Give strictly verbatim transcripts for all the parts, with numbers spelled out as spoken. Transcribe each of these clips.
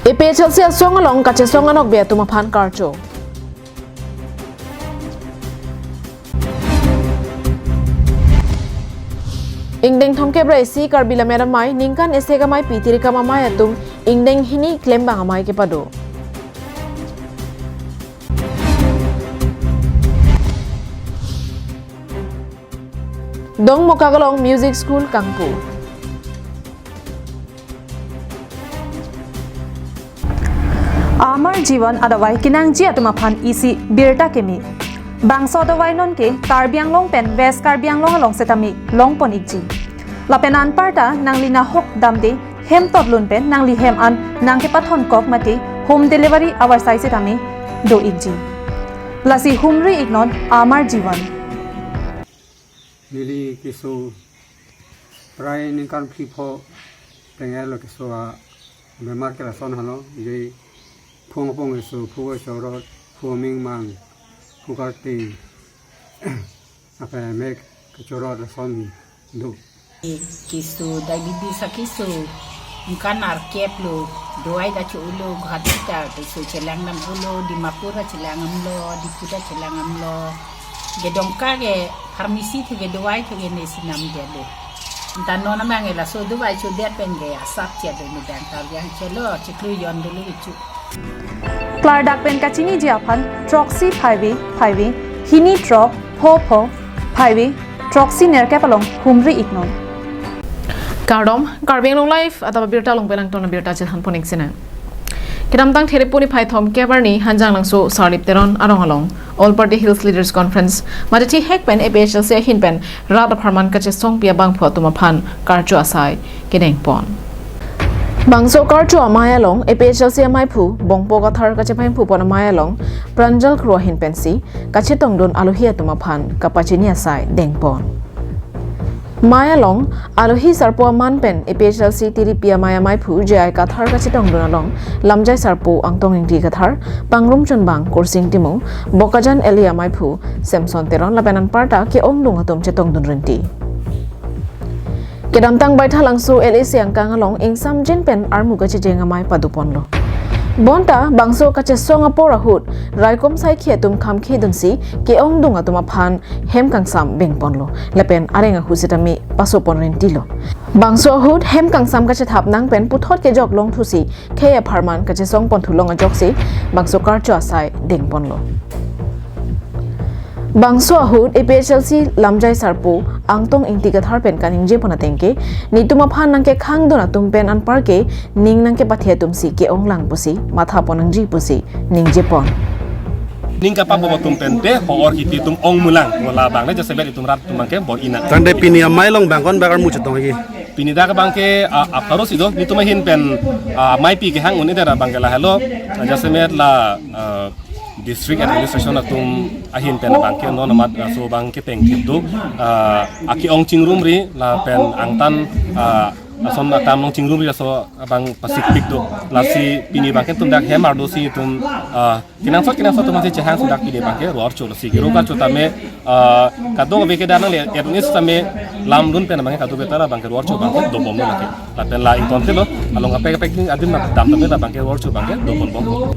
A P H L C asong along kachesong anokbe atum aphan karcho. Ingdeng thomkep ra isi Karbi Lammet Amei ningkan isi kamai pi tirikam amei atum ingdeng hini klembang amei kepado. Dongmukak along Music School kangpu. Amar Jivan adavai kenangji atum aphan isi birta kemi. Bangso adavai nonke Karbi Anglong pen West Karbi Anglong along setame longpon ikji. Lapen anparta nangli nahok damde hem totlun pen nangli hem an nangkepathon kok mate home delivery avarsai setame do ikji. Lasi humri iknon Amar Jivan. Neli keso prai ningkan phli pho tengel lo keso abemar ke lason halo, je phung phung keso, phu chorot, phu ming mang, phu karting, apa mek kechorot lason do. Keso diabetes akeso, ningkan arkep lo, dawai ta cho-olo, Guwahati ta keso chelang dam-olo, Dimapur ta chelang damlo, Diphu ta chelang damlo. Kedongka ke pharmacy thu ke dawai thu ke nesi namdetlo. Anta non amang ke laso dawai chodet pen ke asap che do ni dang ta yang chelo chiklo yon dulu ichu. Klardak pen kachiniji aphan throksi phaivi phaivi hini throk pho pho phaivi throksi nerkep along humri iknon. Kardom, Karbi Anglong Live atap abirta along pen nangtum abirta chethanpon iksinang. Kedamtang Therepuni phai thomkep arni Hanjanglangso Sarlip Teron arong along All Party Hills Leaders Conference mate thihek pen A P H L C ahin pen rat apharman kachesongpi abangphu atum aphan karcho asai kedengpon. Bangso karcho amei along A P H L C ameiphu Bongpo Kathar kachepaimphupon amei along Pranjal Kro ahin pensi kachetongdun alohi atum aphan kapachini asai dengpon. Mei along alohi sarpo aman pen A P H L C tiripi amei ameiphu J I Kathar kachetongdun along Lamjai sarpo Angtong Ingti Kathar, Pangrum Chunbang Kursing Timung, Bokajan L A ameiphu Samson Teron lapen anparta ke-ongdung atum chetongdun rinti. Kedamtang Baithalangso L A C angkang along ingsamjin pen armu kachijeng amei padoponlo. Bonta bangso kachesong apor ahut raikom saikhi atum khamkhedunsi ke-ongdung atum aphan hem kangsam bengponlo lapen areng ahu setame pasopon rintilo. Bangso ahut hem kangsam kachethap nang pen puthot kejok longthusi khei apharman kachesongpon thulong ajoksi bangso karcho asai dengponlo. Bangso ahut A P H L C Lamjai sarpo Angtong Ingti Kathar pen kaningjepon atengke, netum aphan nangkekhangdun atum pen anparke ning nangkepathe atumsi ke-onglang pusi mathapon nangji pusi ningjepon. Ning kapabom atum pen te ho-or kiti atum ongmulang, mo labang le jasemet itum rat atum abangke bor-ina. Tangte pini amei along bang konbak armu chetong lagi? Pini dak abangke, ah, aparo si do, netum ahin pen, ah, ameipi kehang un-edet abangke lahelo, ah, jasemet la, ah, district administration atum ahin pen abangke non amat, ah, laso abangke tengthip do, ah, ake-ong chingrumri lapen angtan, ah, lason akam along chingrumri laso abang pasikpik do. Lasi pini abangke netum dak hem ardosi netum, ah, kenangsot kenangsot atum si chehang sudak pini abangke ro-archo lasi kiro karcho tame, ah, kadokave ke dak nangle etnis tame lamdun pen abangke kadokave ta abangke ro-archo abangke dobomlo lake. Lapen la ingtonthelo, along kaprek kaprek adim dam tame abangke ro-archo abangke dobom bom.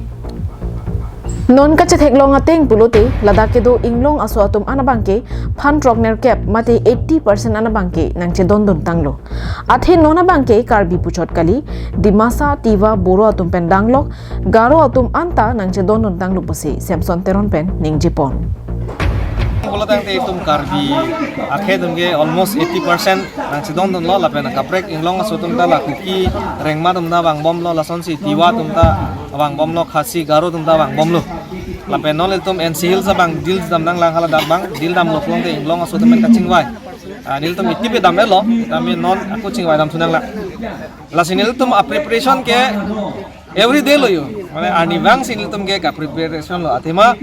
Non kachetheklong ateng pulote ladak kedo inglong aso atum an abangke phan throk nerkep mate eighty percent an abangke nangchedondun tanglo. Athe non abangke Karbi puchot kali, Dimasa, Tiwa, Boro atum pen danglok, Garo atum anta nangchedondun tanglo pusi Samson Teron pen ningjepon. Pulo tangte itum Karbi akhei atum ke almost eighty percent nangchedondunlo, lapen kaprek inglong aso atum ta la Kuki, Rengma atum ta vangbomlo, lasonsi Tiwa atum ta vangbomlo, Khasi, Garo atum ta vangbomlo. Lapen non ilitum N C Hills abang deal dam nanglang, hala dak abang deal damlo pulote inglong aso atum pen kachingvai. Ah, nelitum itipi dam-etlo, tame non ako chingvai damthu nanglang. Lasi nelitum a-preparation ke every day lo yo. Mane arnivang si nelitum ke ka-preparation lo. Athema,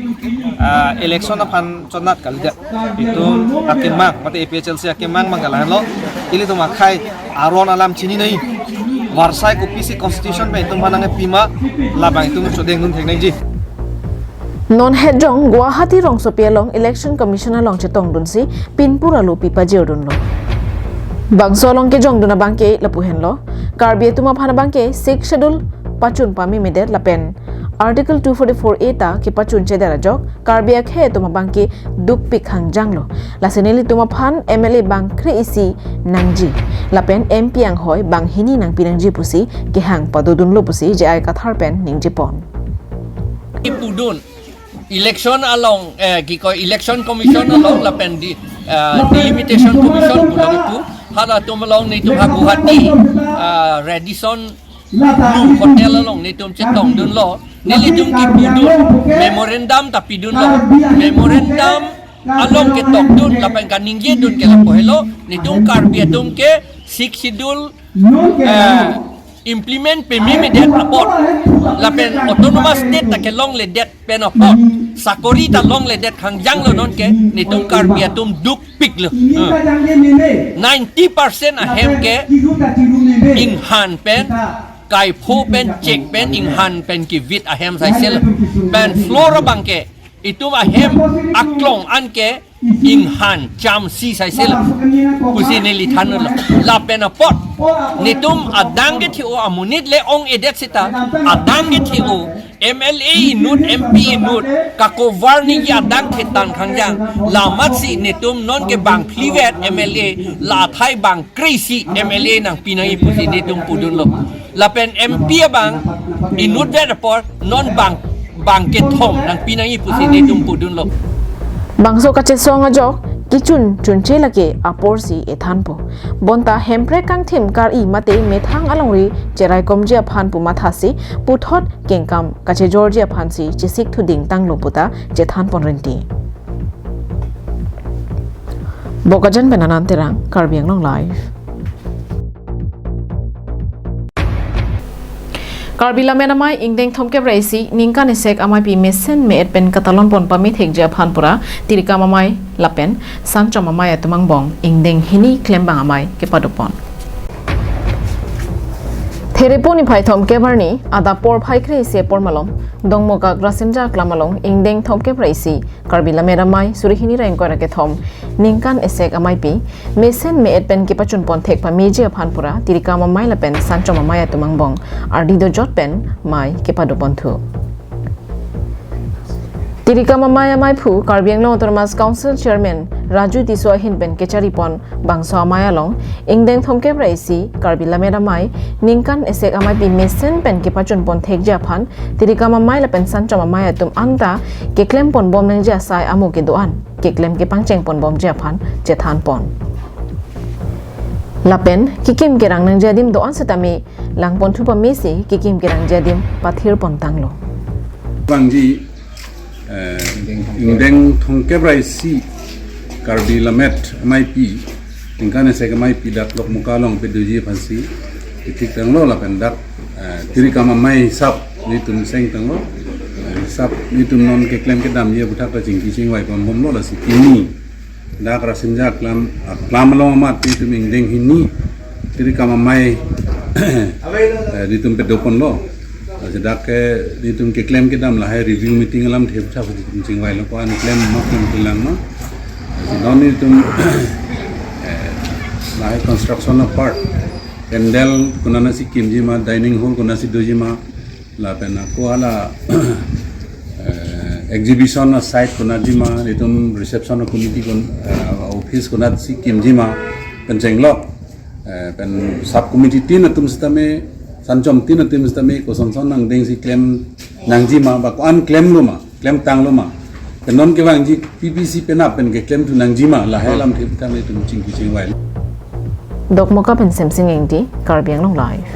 ah, election aphan chonat kalidet. Itum akemang, mate A P H L C akemang abangke lahenlo. Ilitum akhei aron alam chininei. Varsai kopisi constitution pen itum aphan nangkepima, labang itum chodengdun theknangji. Non hetjong Guwahati rongsopi along Election Commission along chetongdunsi pinpur alopi pajirdunlo. Bangso along kejongdun abangke lapu henlo, Karbi atum aphan abangke Sixth Schedule pachun pamemedet lapen Article two forty-four A ta kepachunchedet ajok Karbi akhei atum abangke dukpik hangjanglo. Lasi nelitum aphan M L A bang kre-isi nangji lapen M P anghoi bang hini nangpi nangji pusi kehang padodunlo pusi J I Kathar pen ningjepon. Ipudun election along, eh, kiko election commission along lapen di, eh, delimitation commission pulang ipu halatum along nelitum ha Guwahati, eh, Radisson Blue Hotel along nelitum chetongdunlo, nelitum kipudun, memorandum ta pidunlo, memorandum along ketokdun lapen kaningjedun ke lapu helo, nelitum Karbi atum ke Sixth Schedule, eh, implement pememedet apot lapen autonomous state ta kelongledet pen apot, sakori ta longledet hangjanglo, nonke nelitum Karbi atum dukpiklo. Ninety percent ahem ke inghan pen, kaipho pen, chek pen, inghan pen kivit ahem saiselo. Pen floor abangke itum ahem aklong anke inghan chamsi saiselo pusi neli thanlo. Lapen apot nelitum adang kethe-o amonit le ong-edet seta, adang kethe-o M L A inut, M P inut, kakovar ningje adang thetang hangjang. Lamatsi nelitum nonke bang phlivet M L A, la athai bang kre-isi M L A nangpi nangji pusi nelitum pudunlo. Lapen M P abang inutvet apot non bang, bang kethom nangpi nangji pusi nelitum pudunlo. Bangso kachesong ajok kechun chunche lake aporsi ethanpo. Bonta Hemprek kangthim kar-i mate methang alongri cheraikomji aphan pu mathasi puthot kengkam kachejorji aphansi chesik thuding tanglo puta chethanpon rinti. Bokajan pen Anand Terang, Karbi Anglong Live. Karbi Lammet Amei ingdeng thomkep ra isi ningkan esek ameipi mesen me-et pen katalonpon pamethekji aphan pura Tirikam Amei lapen Sanchom Amei atum angbong ingdeng hini klembang amei kepadopon. Therepo niphai thomkep arni adap porphai kre-isi apor malom Dongmukak Rasinja Aklam along ingdeng thomkep ra isi Karbi Lammet Amei suri hini ra ingkoi ra kethom ningkan esek ameipi mesen me-et pen kepachunpon thek pameji aphan pura Tirikam Amei lapen Sanchom Amei atum angbong ardi dojot pen mei kepadoponthu. Tirikam Amei ameiphu Karbi Anglong Autonomous Council Chairman Raju Tisso ahin pen kecharipon bangso amei along ingdeng thomkep ra isi Karbi Lammet Amei ningkan esek ameipi mesen pen kepachunpon thekji aphan Tirikam Amei lapen Sanchom Amei atum anta keklemponbom nangji asai amo kedo-an keklem kepangchengponbomji aphan chethanpon. Lapen kekim kerang nangji adim do-an setame langponthu pamesi kekim kerangji adim pathirpon tanglo. Bangji, eh, ingdeng thomkep ra isi Karbi Lammet ameipi, ningkan esek ameipi dak Dokmoka along pedoji aphansi kethik tanglo lapen dak, eh, Tirikam Amei hisap nelitum seng tanglo, eh, hisap nelitum non keklem kedamji aputhak ta chingki chingvaiponbomlo lasi pini dak Rasinja Aklam, Aklam along amat nelitum ingdeng hini Tirikam Amei, eh, nelitum pedoponlo. Lasi dak ke nelitum keklem kedam lahai review meeting alamthe aputhak nelitum chingvailo, ko-an klem ma klem kelang ma. Lasi non nelitum, eh, lahai construction apart, pandal konatsi kimji ma, dining hall konatsi doji ma, lapen ako hala, eh, exhibition a-site konatji ma, nelitum reception committee kon, eh, office konatsi kimji ma, pen chenglok, eh, pen sub committee tin atum setame, Sanchom tin atum setame, kosonson angdengsi klem nangji ma, ba ko-an klemlo ma, klem tanglo ma. Pen non kevangji P P C penap pen keklemthu nangji ma, lahai alamthe aputhak nelitum chingki chingvai. Dokmoka pen Semsing Engti, Karbi Anglong Live.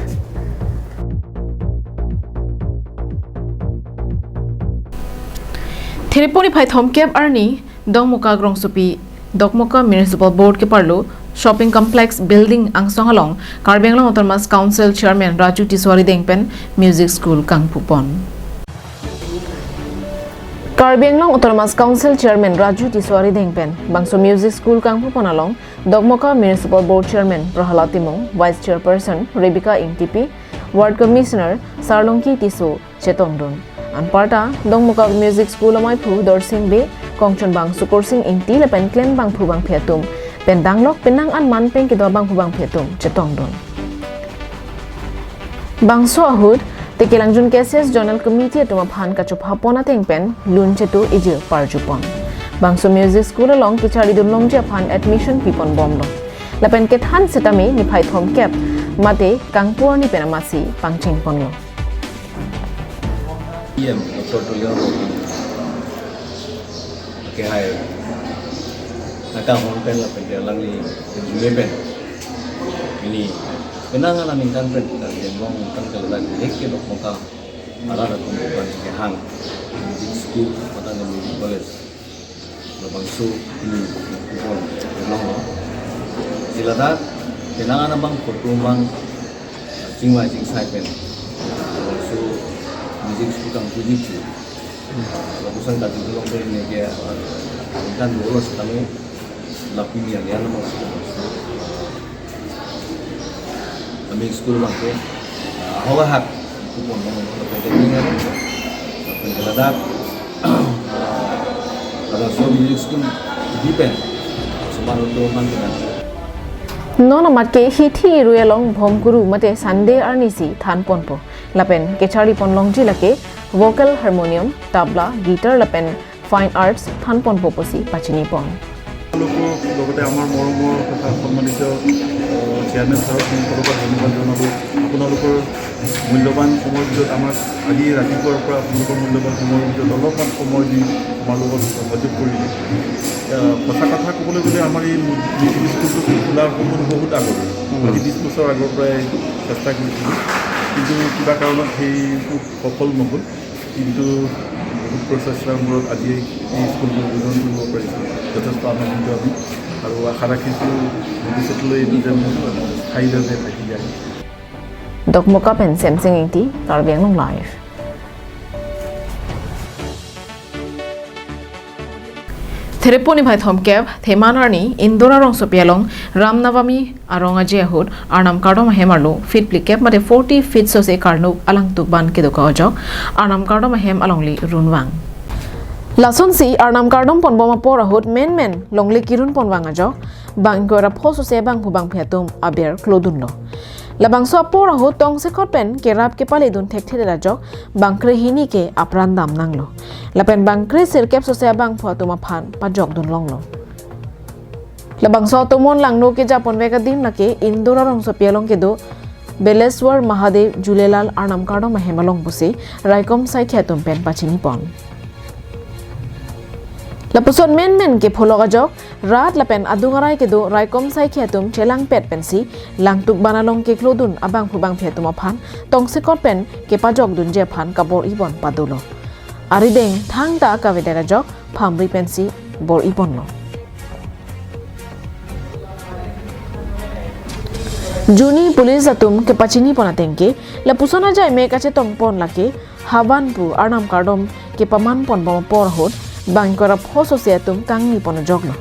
Therepo niphai thomkep arni Dongmukak rongsopi Dokmoka Municipal Board keparlo Shopping Complex Building angsong along Karbi Anglong Autonomous Council Chairman Raju Tisso arideng pen Music School kangpupon. Karbi Anglong Autonomous Council Chairman Raju Tisso arideng pen bangso Music School kangpupon along Dokmoka Municipal Board Chairman Prahalad Timung, Vice Chairperson Rebecca Ingtipi, Ward Commissioner Sarlongki Tisso chetongdun. Anparta Dongmukak Music School ameiphu Dorsing Bey, kongchunbang Sukursing Ingti lapen klembangphu bangphi atum pen danglok penang an man pen kedo abangphu bangphi atum chetongdun. Bangso ahut Kelangjun K S S Zonal Committee atum aphan kachopha pon ateng pen lun chetu ijir parju pon. Bangso music school along kecharlidun longji aphan admission pi pon bomlo. Lapen kethan setame niphai thomkep mate kangpur ni pen amatsi pangcheng ponlo. E M Doctor Tuliram Ronghang kehai akanghon pen lapen alangli resume pen pini penang aningkan pen Karbi Anglong ningkan keladak lek ke Dokmoka arat atum bukan kehang music school mate music college labangso pini kupon longlo. Si ladak penang an abang photo mang chingvai chingsai pen labangso music school kangpuji chu. Lapuson kati tulong pen ini ke kan dua setame lapu ni yang yang nama school. Kami school bangke ahok ahak kupon mang lapen keladak ladak so music school di pen semar untuk mang kita. Non amat ke hithi irui along bhomkuru mate Sunday arnisi than ponpo. Lapen kecharli pon longji lake vocal, harmonium, tabla, guitar lapen fine arts than ponpo pusi pachini pon. আপোনালোকক লগতে আমাৰ মৰমৰ তথা সন্মানিত, আহ, চেয়াৰমেন ছাৰক মই সকলোকে ধন্যবাদ জনালোঁ। আপোনালোকৰ মূল্যৱান সময়ৰ ভিতৰত আমাক আজি ৰাতিপুৱাৰ পৰা আপোনালোকৰ মূল্যৱান সময়ৰ ভিতৰত অলপমান সময় দি আমাৰ লগত সহযোগ কৰিলে। আহ, সঁচা কথা ক'বলৈ গ'লে আমাৰ এই মিউজিক স্কুলটো খোলাৰ সপোন বহুত আগৰে। উম। আজি বিশ বছৰ আগৰ পৰাই চেষ্টা কৰিছিলোঁ, কিন্তু কিবা কাৰণত সেইটো সফল নহ'ল। কিন্তু বহুত প্ৰচেষ্টাৰ মূৰত আজি এই স্কুলটো উদ্বোধন কৰিব পাৰিছোঁ। যথেষ্ট আনন্দিত আমি আৰু আশা ৰাখিছোঁ ভৱিষ্যতলৈ এইটো যেন স্থায়ীভাৱে থাকি যায়। Dokmoka pen Semsing Ingti, Karbi Anglong Live. Therepo niphai thomkep, Theman arni, Indora rongsopi along, Ram Navami arong aje ahut, Arnam kardom ahem arlo, feet phlikep mate forty feet sose karnuk alangtuk ban kedo ka ajok, Arnam kardom ahem alongli runvang. Lasonsi Arnam kardom ponbom apor ahut menmen longle kirun ponvang ajok, bang ingkoi ra pho sose bangphu bangphi atum aber klodunlo. Labangso apor ahut tongsekot pen kerap kepaledun thekthedet ajok, bang krehini ke apran damnanglo. Lapen bang kresirkep sose abangphu atum aphan pajokdun longlo. Labangso atomon langno keja ponvek adim lake Indora rongsopi along kedo Beleswar Mahadev Julelal Arnam kardom ahem along pusi raikom saikhi atum pen pachini pon. Lapuson menmen kepholok ajok, rat lapen adung arai kedo raikom saikhi atum chelangpet pensi langtuk ban along keklodun abangphu bangphi atum aphan tongsekot pen kepajokdunji aphan kabor-i pon padolo. Arideng thangta kavedet ajok phamri pensi bor-i ponlo. Juni police atum kepachini pon ateng ke, lapuson ajai me kachetong pon lake, havan pu Arnam kardom kepaman ponbom apor ahut, bang ingkoi ra pho sose atum kangni pon ajoklo.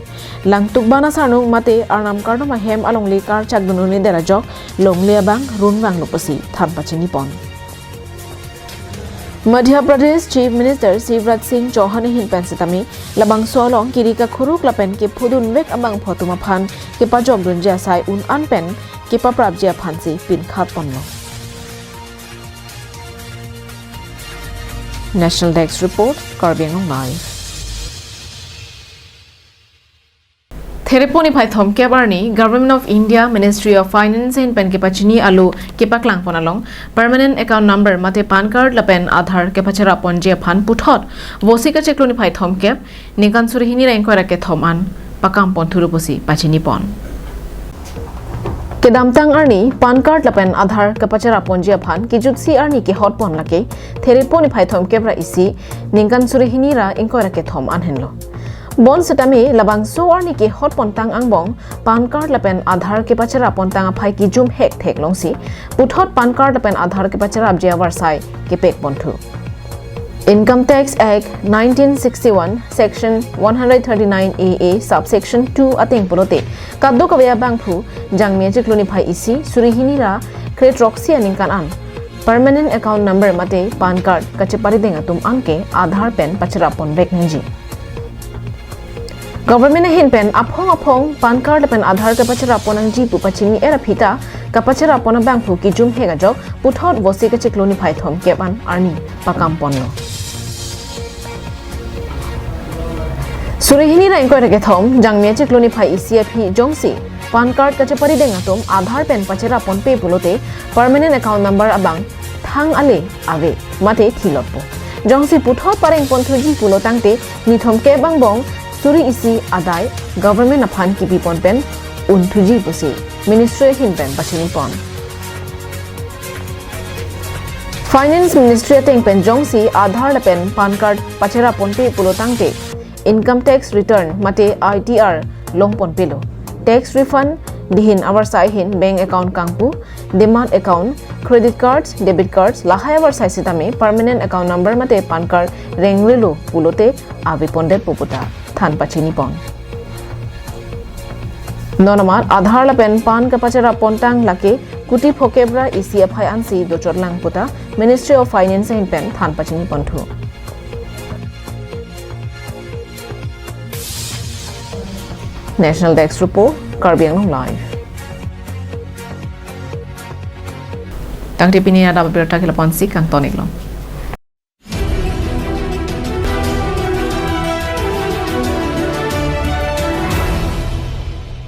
Langtuk ban asarnung mate Arnam kardom ahem alongli karchakdun un-edet ajok, longle abang runvanglo pusi than pachini pon. Madhya Pradesh Chief Minister Shivraj Singh Chouhan ahin pen setame labangso along kiri kakhuruk lapen kephudunvek abangphu atum aphan kepajokdunji asai un-an pen kepaprapji aphansi pinkhat ponlo. National Desk Report, Karbi Anglong Live. Therepo niphai thomkep arni, Government of India, Ministry of Finance ahin pen kepachini alo kepaklang pon along, permanent account number mate PAN card lapen Aadhaar kepacherap ponji aphan puthot, Vosik achiklo niphai thomkep, ningkan suri hini ra ingkoi ra kethom an pakam pon thulo pusi pachini pon. Kedamtang arni, PAN card lapen Aadhaar kepacherap ponji aphan, kijutsi arni kehot pon lake, Therepo niphai thomkep ra isi, ningkan suri hini ra ingkoi ra kethom an henlo. Bonsetame labangso arni kehot pontang angbong, PAN card lapen Aadhaar kepacherap pontang aphai kijum hekthek longsi, puthot PAN card lapen Aadhaar kepacherapji avarsai kepek ponthu. Income Tax Act nineteen sixty-one, Section one hundred thirty-nine A A, Subsection two ateng pulote, kadokave abangphu, Jangmi achiklo niphai isi, suri hini ra kre throksi aningkan an, permanent account number mate PAN card kacheparideng atum anke Aadhaar pen pacherap ponvek nangji. Government ahin pen aphong aphong PAN card lapen Aadhaar kapacherap pon nangji pu pachini er aphi ta kapacherap pon abangphu kijumhek ajok puthot Vose kachiklo niphai thomkep an arni pakam ponlo. Suri hini ra ingkoi ra kethom Jangmi achiklo niphai isi aphi jongsi PAN card kacheparideng atum Aadhaar pen pacherap ponpe pulote permanent account number abang thang ale ave mate thilotpo. Jongsi puthot pareng ponthuji pulo tangte nithomkep angbong suri isi adai government aphan kipi pon pen unthuji pusi Ministry ahin pen pachini pon. Finance Ministry ateng pen jongsi Aadhaar lapen PAN card pacherap ponpe pulo tangte income tax return mate I T R long ponpelo. Tax refund dihin avarsai ahin bank account kangpu, demat account, credit cards, debit cards lahai avarsai sitame permanent account number mate PAN card renglelo pulote ave pondetpo pu ta than pachini pon. Non amat Aadhaar lapen PAN kapacherap pontang lake kuti phokep ra isi aphai ansi dochotlang pu ta Ministry of Finance ahin pen than pachini ponthu. National Desk Report, Karbi Anglong Live. Tangte pini adap abirta ke lapu-ansi kangton-iklo.